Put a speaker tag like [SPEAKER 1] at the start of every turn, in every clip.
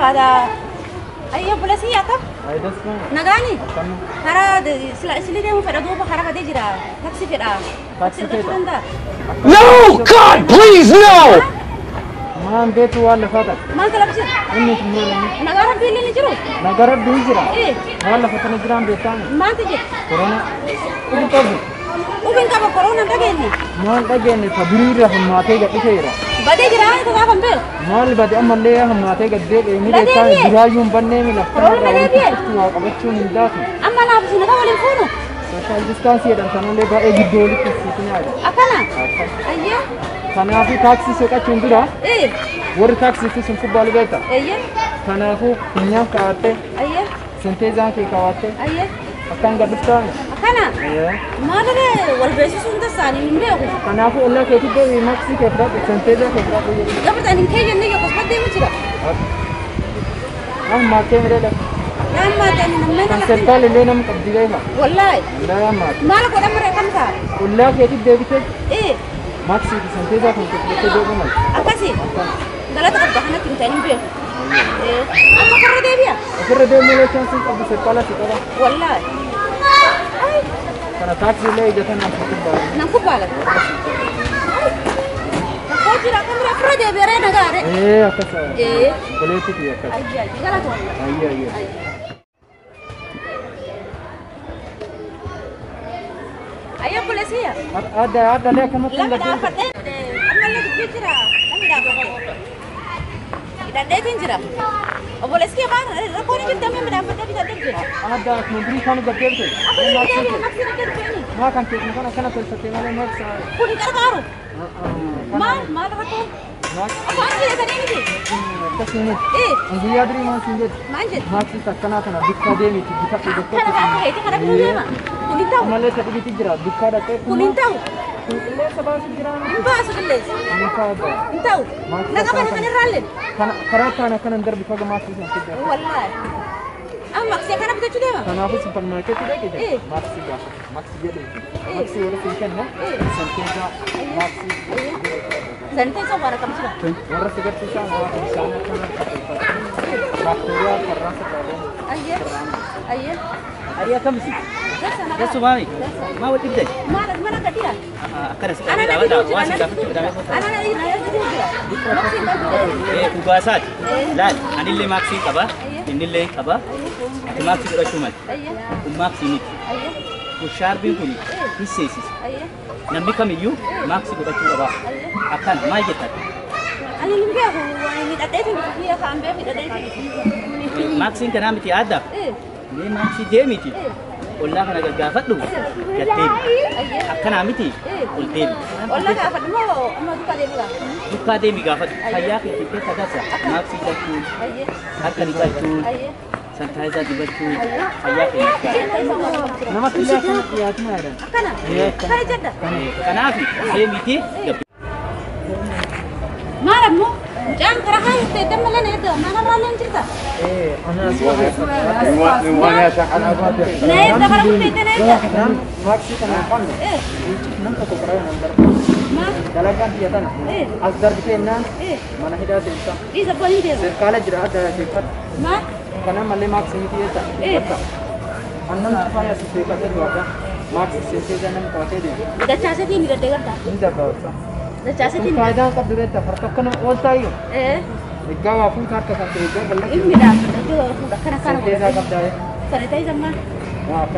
[SPEAKER 1] barbaada. Ayyo bulasii akkam? Nagaani? Karaa silii deemu fedha duuba karaa badee jira. Taksii fedha. Taksii fedha.
[SPEAKER 2] No! God, please, no!
[SPEAKER 3] Maan beetu waan lafaa ta'a.
[SPEAKER 1] Maal talaaf jira?
[SPEAKER 3] Inni maal?
[SPEAKER 1] Nagaa rabbii illee ni jiru?
[SPEAKER 3] Nagaa rabbii jira. Waan lafa tana jiraan beektaani.
[SPEAKER 1] Maaltu jira?
[SPEAKER 3] Korona. Ubin qabu.
[SPEAKER 1] Ubin qaba korona hin dhageenye.
[SPEAKER 3] Maal dhageenye ta durii hammaatee gad dhufeera.
[SPEAKER 1] Badee jira haala tasaa kan beeku.
[SPEAKER 3] Maal bade ammallee hammaatee gad deebi'e ni beektaani duraayyuu hin banneemi lafa
[SPEAKER 1] Korona deebi'e.
[SPEAKER 3] Waa qabachuun hin daatu.
[SPEAKER 1] Amma naaf isin nagaa waliin fuunu.
[SPEAKER 3] Social distance jedhan sanallee baay'ee gidduu walitti siqinaa.
[SPEAKER 1] Akkana? Ayyee.
[SPEAKER 3] Kanaafuu taaksii soqachuun dura warri taaksii sun kubbaalu beekta. Kanaafuu funyaan kaawwattee senteezaan kee kaawwattee akkaan gad dhuftaani.
[SPEAKER 1] Akkana? Maaliree wal beeksisuun tasaanii hin beeku.
[SPEAKER 3] Kanaafuu ollaa keetti deebi'i maaksii kee fudhadhu senteezaa kee fudhadhu jedhu.
[SPEAKER 1] Gabata ani kee jennee akkasumas deemu jira.
[SPEAKER 3] Amma kee miree lafa.
[SPEAKER 1] Amma ta'ani namni
[SPEAKER 3] Kan serkaal illee nama qabdi beeka.
[SPEAKER 1] Wallaahi.
[SPEAKER 3] Wallaahi amma.
[SPEAKER 1] Maal godhan miree kam ta'a?
[SPEAKER 3] Ollaa keetti deebitee. Maaksii fi senteezaa kan fudhattee deemu mala.
[SPEAKER 1] Akkasi. Galata qabda kanatti hin ta'in beeku. Amma ofirra deebi'a.
[SPEAKER 3] Ofirra deemuu illee chaansiin qabdu serkaala si qaba.
[SPEAKER 1] Wallaahi.
[SPEAKER 3] Kana taaksii illee ija tanaan si kubbaala.
[SPEAKER 1] Nan kubbaala. Rakkoo jira akka bira ofirra deebi'ee nagaare.
[SPEAKER 3] Akkas. Koleetti fi akkas.
[SPEAKER 1] Ayyaa galata wallaahi.
[SPEAKER 3] Ayyaa ayyaa.
[SPEAKER 1] Ayyaa buleesiya.
[SPEAKER 3] Adda adda lee akkamatti
[SPEAKER 1] Lama dhaafadhee ammallee dubbii jira. Lama dhaafadhee. Hidhadheetiin jira. Obboleessi kee maal rakkoon hin jirti amma midhaanfadhee bitadhee jira.
[SPEAKER 3] Adda akkuma durii kan gad deebite.
[SPEAKER 1] Akkuma durii deebi'e maksii gad deebi'e.
[SPEAKER 3] Maa kan keessan kan akkana tolfattee malee maksii.
[SPEAKER 1] Kun hin gargaaru. Maal maal rakkoon? Afaan filatanii miti.
[SPEAKER 3] Akkasuma. Guyyaa durii maal siin jedhu?
[SPEAKER 1] Maal jedhu?
[SPEAKER 3] Maksii akkanaa kana bikka deemiti bitadhu
[SPEAKER 1] Kana akka heeti kana bituu deema. Kun hin ta'u.
[SPEAKER 3] Ammallee isa dhibiitti jira bikkaa dhaqee.
[SPEAKER 1] Kun hin ta'u.
[SPEAKER 3] Kun qilleensa baasu jira.
[SPEAKER 1] Hin baasu qilleensa.
[SPEAKER 3] Hin ta'u.
[SPEAKER 1] Hin ta'u. Na qaban kan irraallee.
[SPEAKER 3] Kana karaa kana kanan darbi faga maaksii san fidda.
[SPEAKER 1] Wallaahi. Amma maksii kana bitachuu deema.
[SPEAKER 3] Kanaafuu supermarketii dhaqee jira. Maaksii gaafa. Maaksii jedhee. Maaksii warra siin kenna. Santeezaa maaksii.
[SPEAKER 1] Santeezaa warra kam jira?
[SPEAKER 3] Warra si garsiisan waan bishaan akkana qopheeffatu. Baakteeriyaa farraa sirraa deemu.
[SPEAKER 1] Ayyee. Ayyee.
[SPEAKER 4] Ariyaa kamsi? Gassumaami. Maa wal dhibdan?
[SPEAKER 1] Maal mana gadiidha?
[SPEAKER 4] Akkana si
[SPEAKER 1] Ana
[SPEAKER 4] qabee
[SPEAKER 1] na
[SPEAKER 4] dhaabata
[SPEAKER 1] biduu
[SPEAKER 4] waan si
[SPEAKER 1] jira.
[SPEAKER 4] gaafachuu fedhame.
[SPEAKER 1] Ana na biduu jira. Maksii qabdu.
[SPEAKER 4] Dhugaasaati. Laal anillee maaksii qaba. Innillee qaba. Ati maaksii godhachuu mali. Kun maaksii miti. Kun shaarbiin kun hin seensisa. Namni kamiyyuu maaksii godhachuu qaba. Akkana maal jettan?
[SPEAKER 1] Ani hin beeku. Hidhadheetiin dhufu biyya kaan beeku hidhadheetiin.
[SPEAKER 4] Maaksiin kanaa miti adda. Mee maaksii deemiti. Ollaa kana gaggaafadhu gad deemi. Akkanaa miti ol deemi.
[SPEAKER 1] Ollaa gaafadhu moo amma dukkaa deemi gaafadhu?
[SPEAKER 4] Dukkaa deemi gaafadhu. Fayyaa keetii keessa gasa. Maaksii hidhachuun, harka dhiqachuun, sanitaayizaa dibachuun fayyaa keenya gaariidha.
[SPEAKER 3] Namatti illee akkana dhiyaatina jedhan.
[SPEAKER 1] Akkana? Akkana jedha?
[SPEAKER 4] Kanaaf deemiti gabbi.
[SPEAKER 1] Maal ammoo mucaan karaa haa jirte dammallee na eegga mana biraallee hin jirta? Na eegga karaa kuttee na eegga.
[SPEAKER 3] Maaksii kana hin qabne. Nam tokko karaa nan darbu.
[SPEAKER 1] Maal?
[SPEAKER 3] Dalagaan biyya tana. As darbitee jennaan mana hidhaa seensa.
[SPEAKER 1] Dhiisa abbaan hin deemu.
[SPEAKER 3] Serkaala jira adda seeffadhu.
[SPEAKER 1] Maal?
[SPEAKER 3] Kana malee maaksii miti jecha. Bakka. Annan cufaan as seeffatee du'aadha. Maaksii seenteezaa namni qabatee deema.
[SPEAKER 1] Dachaasetiin hidhadhee garta.
[SPEAKER 3] Ni dabbaabsa.
[SPEAKER 1] Dachaasetiin.
[SPEAKER 3] Faayidaan qabdu beekta farka akkana ol taayyoo. Egaa waa fuuta harka kan ta'e egaa bal'aa.
[SPEAKER 1] Inni midhaafadha. Akkana akkana
[SPEAKER 3] Saniteezaa qabdaa.
[SPEAKER 1] Saniteezaa maal?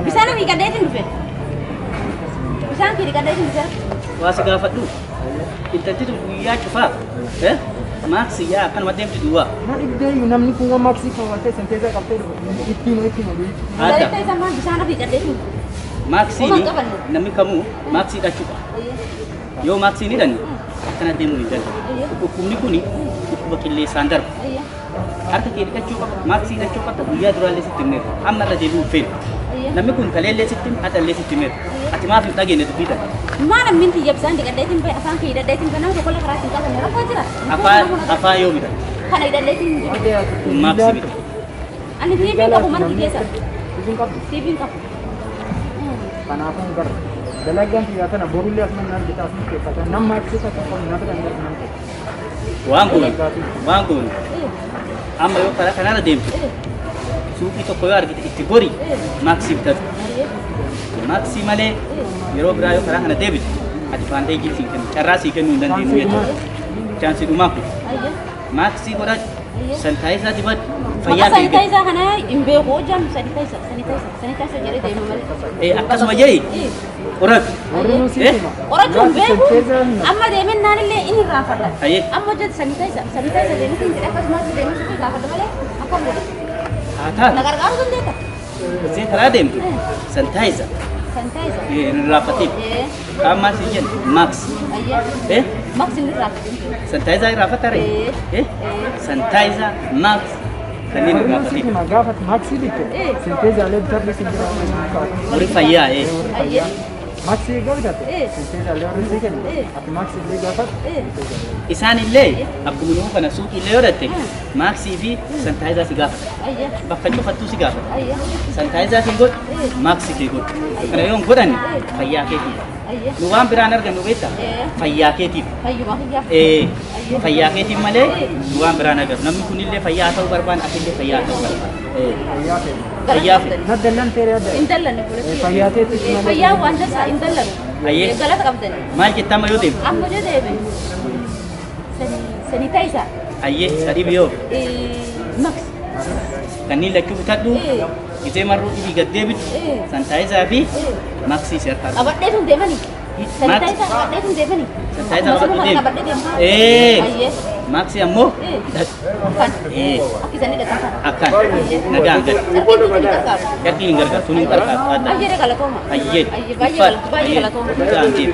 [SPEAKER 1] Bishaan amii gadheetiin dhufe. Bishaan kee gadheetiin dhufe.
[SPEAKER 4] Waa si gaafadhu. Intalti tun guyyaa cufaa. Maaksii yaa akkanuma deemti duwwaa.
[SPEAKER 3] Na dhibdeeyyu namni kun waan maaksii kaawwatee saniteezaa qabtee dhufe ittiin ittiin oduu.
[SPEAKER 4] Adda.
[SPEAKER 1] Saniteezaa maal bishaan amii gadheetiin dhufe.
[SPEAKER 4] Maaksiin namni kamuu maaksii hidhachuu qaba. Yoo maaksii hin hidhanne akkana deemuu hin danda'u. Dhukkubni kun dhukkuba qilleensaan darba. Harka kee dhiqachuu qaba, maaksii hidhachuu qabda, guyyaa duraallee sitti himneera. Amma irra deebi'uu feenu. Namni kun kaleellee sitti hime, hadhallee sitti himeera. Ati maaf hin dhageenye dubbii tana?
[SPEAKER 1] Maal ammin tiyya bishaan dhiqadheetiin bahe afaan kee hidhadheetiin bahe nama tokko karaa ittiin qabanne rakkoo jira.
[SPEAKER 4] Afaan yoo bitan?
[SPEAKER 1] Kana hidhadheetiin hin jiru.
[SPEAKER 4] Kun maaksii miti.
[SPEAKER 1] Ani tiiviin qabu mana keessa.
[SPEAKER 3] Tiiviin qabdu?
[SPEAKER 1] Tiiviin qabu.
[SPEAKER 3] Kanaafuu hin garra. Dalagaan biyya tana borullee asuma naan bitaa asuma keessata. Nam maaksii takka qabu na bira hin darbu.
[SPEAKER 4] Waan goonu. Amma yoo karaa kanarra deemtu suuqii tokko yoo argite itti gori maaksii bitatu. Maaksii malee yeroo biraa yoo karaa kana deebitu ati faandeejii siin kennu carraa sii kennuu hin dandeenyu jechuudha. Chaansii dhumaa kun maaksii godhadhu sanitaayisaa dibadhu fayyaa
[SPEAKER 1] Maqaa
[SPEAKER 4] kee eeggatu.
[SPEAKER 1] sanitaayisaa kana hin beeku hojjaan sanitaayisaa sanitaayisaa sanitaayisaa jedhee deema malee.
[SPEAKER 4] Akkasuma jedhi qoradhu.
[SPEAKER 3] Warri nu siif hima.
[SPEAKER 1] Qorachuu hin beeku
[SPEAKER 3] Sanitaayisaa hima.
[SPEAKER 1] amma deemeen naanillee inni irraanfadha.
[SPEAKER 4] Ayyee.
[SPEAKER 1] Amma hojjetu sanitaayisaa sanitaayisaa deemee hin jedhe akkasumas deemee suuqii gaafadha malee akkam godha.
[SPEAKER 4] Haa taatu
[SPEAKER 1] Na gargaaruu dandeetta.
[SPEAKER 4] Isee karaa deemtu sanitaayisaa
[SPEAKER 1] Sanitaayisaa.
[SPEAKER 4] hin irraanfatiin. Kaan maal siin jenna maaks.
[SPEAKER 1] Ayyee. Maksi inni irraanfatiin.
[SPEAKER 4] Sanitaayisaa irraanfatta ree? Sanitaayisaa maaks kanneen
[SPEAKER 3] Warri nu siif
[SPEAKER 4] irraanfatiin.
[SPEAKER 3] hima gaafa maaksii bitte sanitaayisaa bitadhu si jira.
[SPEAKER 4] Warri fayyaa
[SPEAKER 1] Ayyee.
[SPEAKER 3] Maaksii egaa bitatte sanitaayisaa warri sii kennu ati maaksii illee gaafadhu.
[SPEAKER 4] Isaan illee akkuma nuu kana suuqii illee yoo dhatte maaksii fi sanitaayisaa si gaafata.
[SPEAKER 1] Ayyee.
[SPEAKER 4] Bakka cufattuu si gaafata.
[SPEAKER 1] Ayyee.
[SPEAKER 4] Sanitaayisaa kee godhu maaksii kee godhu. Kana yoo hin godhanne fayyaa keetiif.
[SPEAKER 1] Ayyee.
[SPEAKER 4] Nu waan biraan argannu beektaa? Fayyaa keetiif.
[SPEAKER 1] Fayyuma kiyyaa.
[SPEAKER 4] Fayyaa keetiif malee nu waan biraan agarru. Namni kunillee fayyaa ta'uu barbaada, atillee fayyaa ta'uu barbaada.
[SPEAKER 3] Fayyaa ta'e.
[SPEAKER 4] Fayyaa fi
[SPEAKER 3] Na dallan ta'e adda.
[SPEAKER 1] Hin dallanne buletti.
[SPEAKER 3] Fayyaa ta'etti malee.
[SPEAKER 1] Fayyaa waan tasaa hin dallanne.
[SPEAKER 4] Ayyee.
[SPEAKER 1] Galata qabdani.
[SPEAKER 4] Maal jettaa amma yoo deemtu?
[SPEAKER 1] Amma yoo deeme sanitaayisaa.
[SPEAKER 4] Ayyee sadii biyyoo
[SPEAKER 1] Maksi.
[SPEAKER 4] kanneen lachuu bitadhu gisee marruu dhibii gad deebitu sanitaayisaa fi maaksii si harkaa
[SPEAKER 1] Qabadhee sun deemanii. Sanitaayisaa qabadhee sun deemanii.
[SPEAKER 4] Sanitaayisaa qabadhee deemi.
[SPEAKER 1] Qabadhee deemu.
[SPEAKER 4] Maaksii ammoo hidhadhu.
[SPEAKER 1] Kan. Akka isaan hidhatan kan.
[SPEAKER 4] Akkaan nagaan gad.
[SPEAKER 1] Carqiin hin gargaaru.
[SPEAKER 4] Carqiin hin gargaaru sun hin gargaaru.
[SPEAKER 1] Ayyee galatooma.
[SPEAKER 4] Ayyee.
[SPEAKER 1] Ayyee baay'ee galatooma.
[SPEAKER 4] Nagaan deemi.